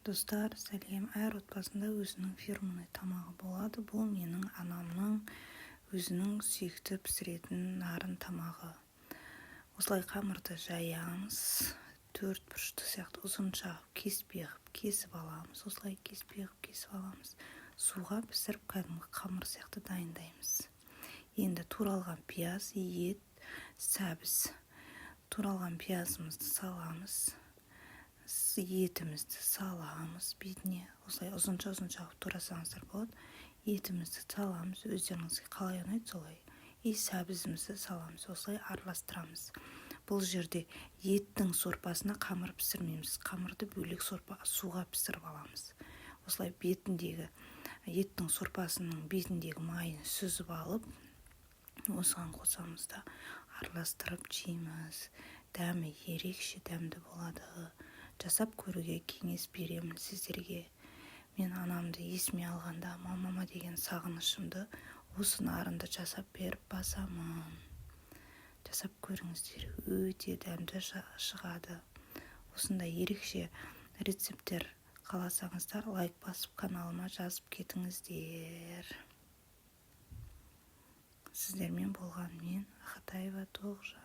Достар, сәлем! Әр отбасында өзінің фирменный тамағы болады. Бұл менің анамның өзінің сүйікті пісіретін нарын тамағы. Осылай қамырды жаямыз, төрт бұрышты сияқты ұзынша кеспе қылып кесіп аламыз. Осылай кеспе қылып кесіп аламыз, суға пісіріп, кәдімгі қамыр сияқты дайындаймыз. Енді туралған пияз, ет, сәбіз. Туралған пиязымызды саламыз, етімізді саламыз бетіне. Осылай ұзынша ұзынша қылып турасаңыздар болады. Етімізді саламыз, өздеріңізге қалай ұнайды, солай. И сәбізімізді саламыз, осылай араластырамыз. Бұл жерде еттің сорпасына қамыр пісірмейміз, қамырды бөлек сорпа суға пісіріп аламыз. Осылай бетіндегі еттің сорпасының бетіндегі майын сүзіп алып, осыған қосамыз да, араластырып жейміз. Дәмі ерекше дәмді болады. Жасап көруге кеңес беремін сіздерге. Мен анамды есіме алғанда, мамама деген сағынышымды осы нарынды жасап беріп басамын. Жасап көріңіздер, өте дәмді шығады. Осындай ерекше рецепттер қаласаңыздар, лайк басып, каналыма жазып кетіңіздер. Сіздермен болған мен, Ахатаева Тоғжан.